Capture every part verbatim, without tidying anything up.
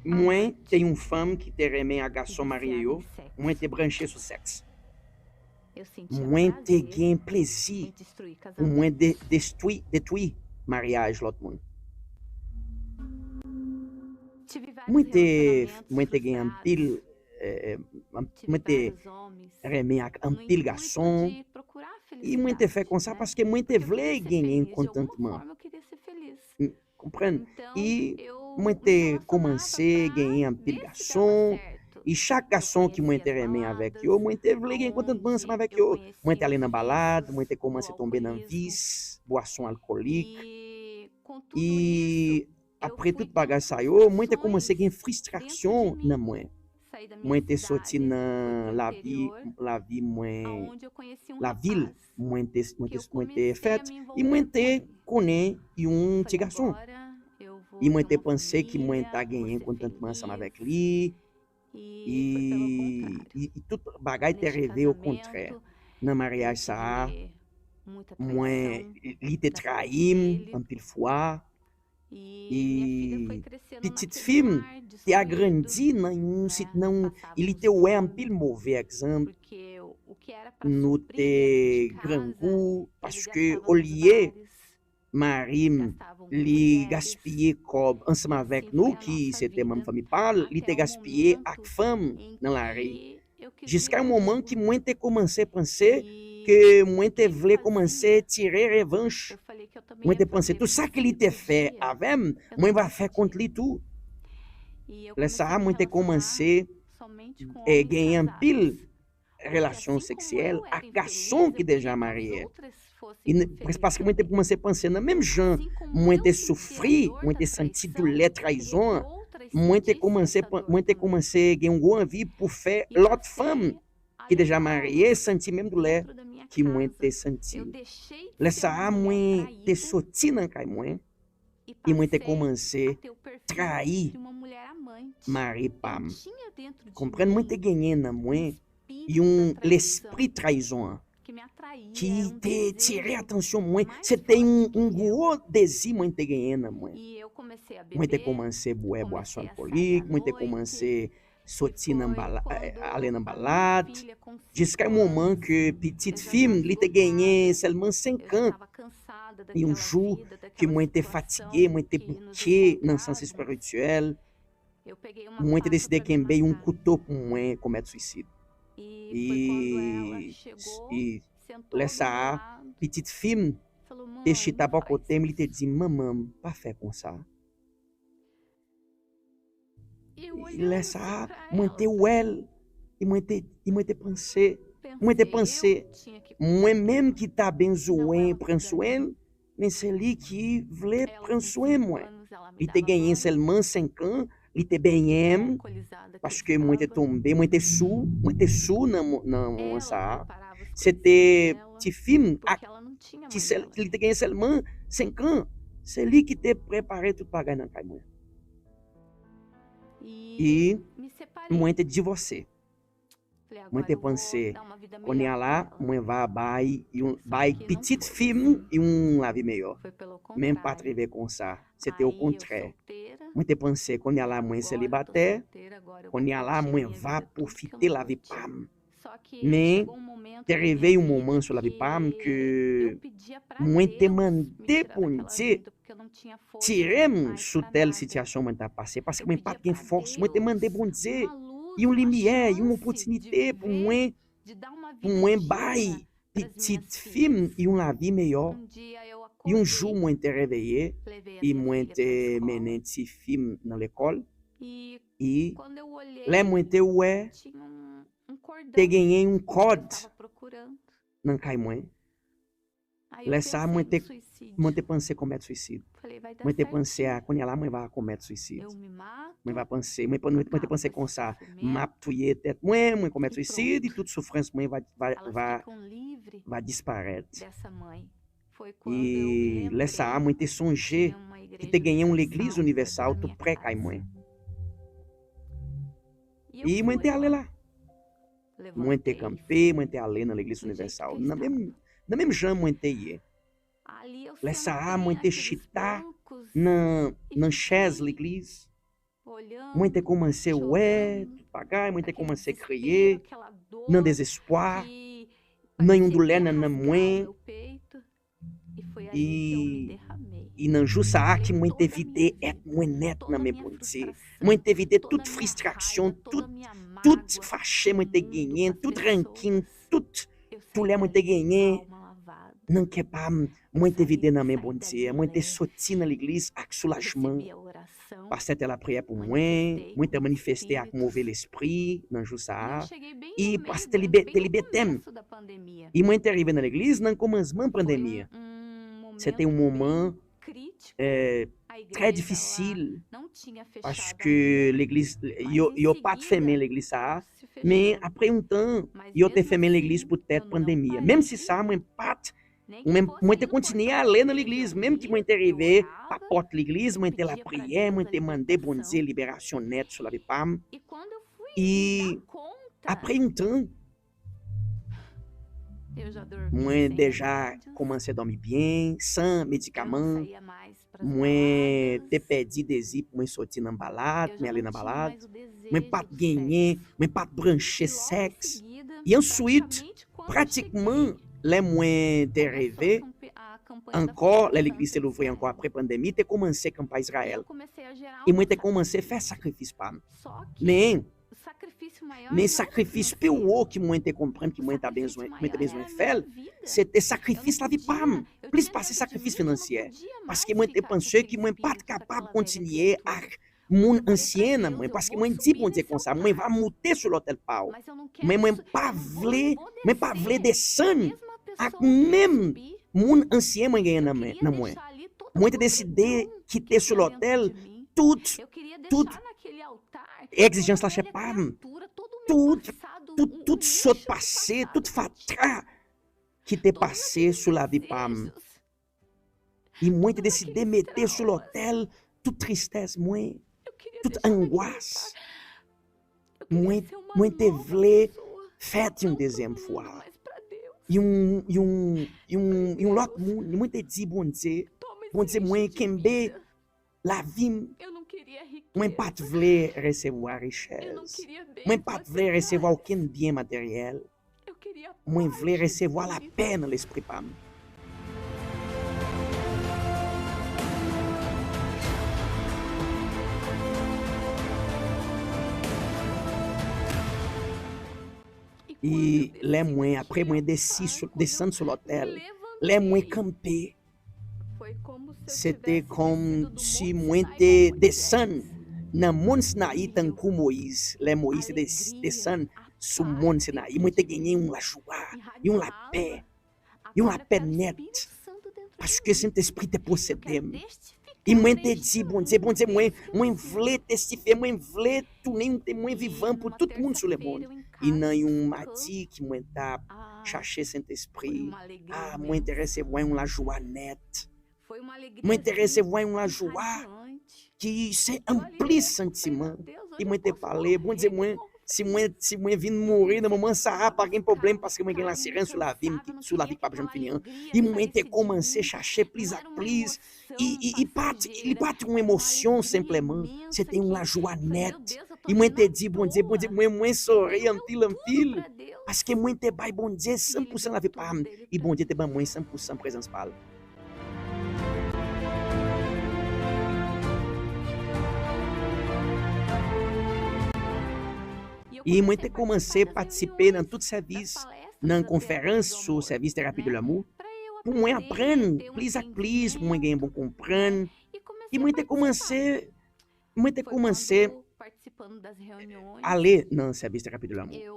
Mwen te yon fanm ki te renmen ak gason marye yo, mwen te branche sou sèks. Mwen te gen plezi pou mwen de, destwi, detwi maryaj lòt moun. Mwen te, mwen te gen anpil, eh, eh, an- mwen te renmen ak anpil gason, e mwen te fè konsa paske mwen te vle genyen kontantman. Konprann? E mwen te kòmanse genyen anpil gason. E chak gason ki mwen te renmen avèk yo, mwen te vle gen kontantman ansanm avèk yo. Mwen te ale nan balad, mwen te kòmanse tonbe nan vis, bwason alkolik. E apre tout bagay sa yo, mwen te kòmanse gen fristrasyon nan mwen. Mwen te soti nan lavi, lavi mwen, lavil mwen te, mwen te, mwen te fèt, e mwen te konnen yon ti gason. E mwen te panse ki mwen ta genyen kontantman ansanm avèk li, e, e, e tout bagay te rive okontrè. Nan maryaj sa a, mwen, li te trayi m anpil fwa, e pitit fi m te agrandi nan yon sit, nan, e li te wè anpil move egzanp. Nou te grangou, paske olye mari m li gaspiye kòb ansanm avèk nou, ki se te manm fanmi pa l, li te gaspiye ak fanm nan lari. Jiska yon moman ki mwen te kòmanse panse ke mwen te vle kòmanse tire revanch. Mwen te panse tou sa ke li te fè avè m, mwen va fè kont li tou. Lè sa a, mwen te kòmanse, eh, genyen anpil relasyon seksyèl ak gason ki deja marye. E n- pres- paske mwen te kòmanse panse nan menm jan mwen te soufri, mwen te santi doulè trayizon an, mwen te kòmanse pan- mwen te kòmanse gen yon gwo anvi pou fè lòt fanm ki deja marye santi menm doulè ki mwen te santi. Lè sa a, mwen te soti nan kay mwen, e mwen te kòmanse trayi mari pa m. Konprann? Mwen te genyen nan mwen yon lespri trayizon an ki te tire atansyon mwen. Se te yon, yon gwo dezi mwen te genyen nan mwen. Mwen te kòmanse bwè bwason alkolik, mwen te kòmanse soti nan bala- eh, ale nan balad, jiska moman ke pitit fi m, li te genyen sèlman senk an. Yon jou ke mwen te fatige, mwen te bouke nan sans espirityèl, mwen te deside kenbe yon kouto pou mwen komèt swisid. E, e lè sa a, pitit fi m te chita bò kote m, li te di, "Manman m, pa fè konsa." Lè sa a, mwen te wè l, e mwen te, e mwen te panse, mwen te panse, mwen menm ki ta bezwen pran swen l, men se li ki vle pran swen mwen. Li te genyen sèlman senk an, li te benyen m, paske mwen te tonbe, mwen te sou, mwen te sou nan mo- nan moman sa a. Se te ti fi m ak ki sèl, li te genyen sèlman senk an. Se li ki te prepare tout bagay nan kay mwen. E mwen te divòse. Mwen te panse, "Kounye a la, mwen va bay yon, bay pitit fi m yon lavi meyè." Men pa t rive konsa. Se te okontrè. Mwen te panse, "Kounye a la, mwen selibatè. Kounye a la, mwen va pwofite lavi pa m." Men, te rive yon moman sou lavi pa m ke mwen te mande Bondye tire m sou tèl sitiyasyon mwen t ap pase, paske mwen pa t gen fòs. Mwen te mande Bondye yon limyè, yon opòtinite pou mwen, pou mwen bay pitit fi m yon lavi meyè. Yon jou, mwen te reveye e mwen te mennen ti fi m nan lekòl. E lè mwen te wè, te genyen yon kòd nan kay mwen. Lè sa a, mwen te, mwen te panse komèt swisid. Mwen te panse, "A, kounye a la, mwen va komèt swisid. Mwen va panse, mwen, mwen te panse konsa, 'M ap touye tèt mwen, mwen komèt swisid, e tout soufrans mwen va, va, va, va disparèt.'" E lè sa a, mwen te sonje ki te genyen yon legliz inivèsal tou prè kay mwen. E mwen te ale la. Mwen te kanpe, mwen te ale nan legliz inivèsal. Nan menm, nan menm jan mwen te ye. Lè sa a, mwen te chita nan, nan chèz legliz. Mwen te kòmanse wè tout bagay, mwen te kòmanse kriye nan dezespwa, nan yon doulè nan nanm mwen. E, e nan jou sa a ki mwen te vide èt mwen nèt nan men Bondye. Mwen te vide tout fristrasyon, tout, tout fache mwen te genyen, tout rankin, tout doulè mwen te genyen nan kè pa m, mwen te vide nan men Bondye. Mwen te soti nan legliz ak soulajman. Pastè te lapriyè pou mwen, mwen te manifeste ak move lespri nan jou sa a. E pastè libe-, te libere m. E mwen te rive nan legliz nan kòmansman pandemi an. Se te yon moman, eh, trè difisil, paske legliz, yo, yo pa t fèmen legliz sa a, men apre yon tan, yo te fèmen legliz poutèt pandemi an. Menm si sa, mwen pa t, mwen, mwen te kontinye ale nan legliz, menm ki mwen te rive pa pòt legliz, mwen te lapriyè, mwen te mande Bondye liberasyon nèt sou lavi pa m. E apre yon tan, mwen deja kòmanse dòmi byen, san medikaman. Mwen te pèdi dezi pou mwen soti nan balad, mwen ale nan balad. Mwen pa t genyen, mwen pa t branche sèks. E answit, pratikman, lè mwen te reve ankò, lè legliz te louvri ankò apre pandemi, te kòmanse kanpay Izrayèl. E mwen te kòmanse fè sakrifis pa m. Men, men sakrifis pi wo ki mwen te konprann, ki mwen ta bezwen, mwen te bezwen fè l, se te sakrifis lavi pa m, plis pase sakrifis finansyè. Paske mwen te panse ki mwen pa t kapab kontinye ak moun ansyen nan mwen, paske mwen di Bondye konsa, mwen va moute sou lotèl pa w. Men mwen pa vle, mwen pa vle desann ak menm moun ansyen mwen genyen nan men, nan mwen. Mwen te deside kite sou lotèl tout, tout egzijans lachè pa m, tout, tout, tout sot pase, tout fatra ki te pase sou lavi pa m. E mwen te deside mete sou lotèl tout tristès mwen, tout angwas. Mwen, mwen te vle fèt yon dezyèm fwa. Yon, yon, yon, yon lòt moun. Mwen te di Bondye, Bondye, mwen kenbe lavi m. Mwen pa t vle resevwa richès. Mwen pa t vle resevwa okenn byen materyèl. Mwen vle resevwa lapè nan lespri pa m. E lè mwen, apre mwen desi sou, desann sou lotèl, lè mwen kanpe, se te kòmsi mwen te desann nan mòn Sinayi tankou Moyiz. Lè Moyiz te des-, desann sou mòn Sinayi, mwen te genyen yon lajwa, yon lapè, yon lapè nèt, paske Sentespri te posede m. E mwen te di Bondye, Bondye, mwen, mwen vle testifye, mwen vle tounen yon temwen vivan pou tout moun sou lemonn. E nan yon madi ki mwen t ap chache Sentespri, a, mwen te resevwa yon lajwa nèt. Mwen te resevwa yon lajwa ki se anplis santiman. E mwen te pale, Bondye mwen, si mwen, si mwen vin mouri nan moman sa a, pa gen pwoblèm, paske mwen gen lasirans sou lavi m, sou lavi k p ap janm fini an. E mwen te kòmanse chache plis ak plis. E, e, e pa t, li pa t yon emosyon senpleman, se te yon lajwa nèt. E mwen te di Bondye, Bondye, mwen, mwen sore anpil, anpil, paske mwen te bay Bondye san pou san lavi pa m, e Bondye te ban mwen san pou san prezans pa l. E mwen te kòmanse patisipe nan tout sèvis, nan konferans sou sèvis terapi de lanmou, pou mwen aprann plis ak plis, pou mwen gen bon konprann. E mwen te kòmanse, mwen te kòmanse ale nan sèvis terapi de lanmou.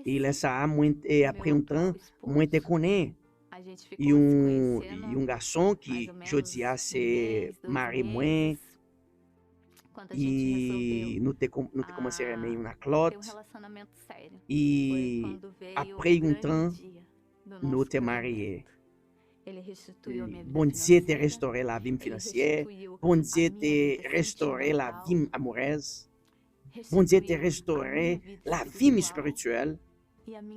E lè sa a, mwen te, apre yon tan, mwen te konnen yon, yon gason ki jodi a se mari mwen, e nou te kòm-, nou te kòmanse renmen youn ak lòt. E apre yon tan, nou te marye. Bondye te restore lavi m finansyè. Bondye te restore lavi m amourèz. Bondye te restore lavi m espirityèl.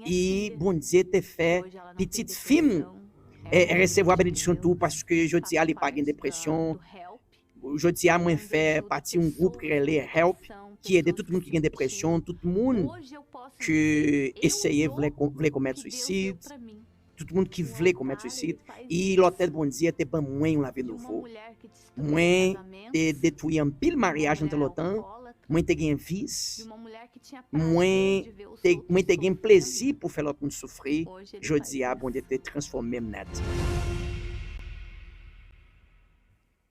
E Bondye te fè pitit fi m, e, resevwa benediksyon tou, paske jodi a li pa gen depresyon. Jodi a, mwen fè pati yon gwoup ki rele HELP, ki ede tout moun ki gen depresyon, tout moun ki eseye vle, vle komèt swisid, tout moun ki vle komèt swisid. E lòt tèt Bondye te ban mwen yon lavi nouvo. Mwen te detwi anpil maryaj nan tan lontan. Mwen te gen vis. Mwen te, mwen te gen plezi pou fè lòt moun soufri. Jodi a, Bondye te transfòme m nèt.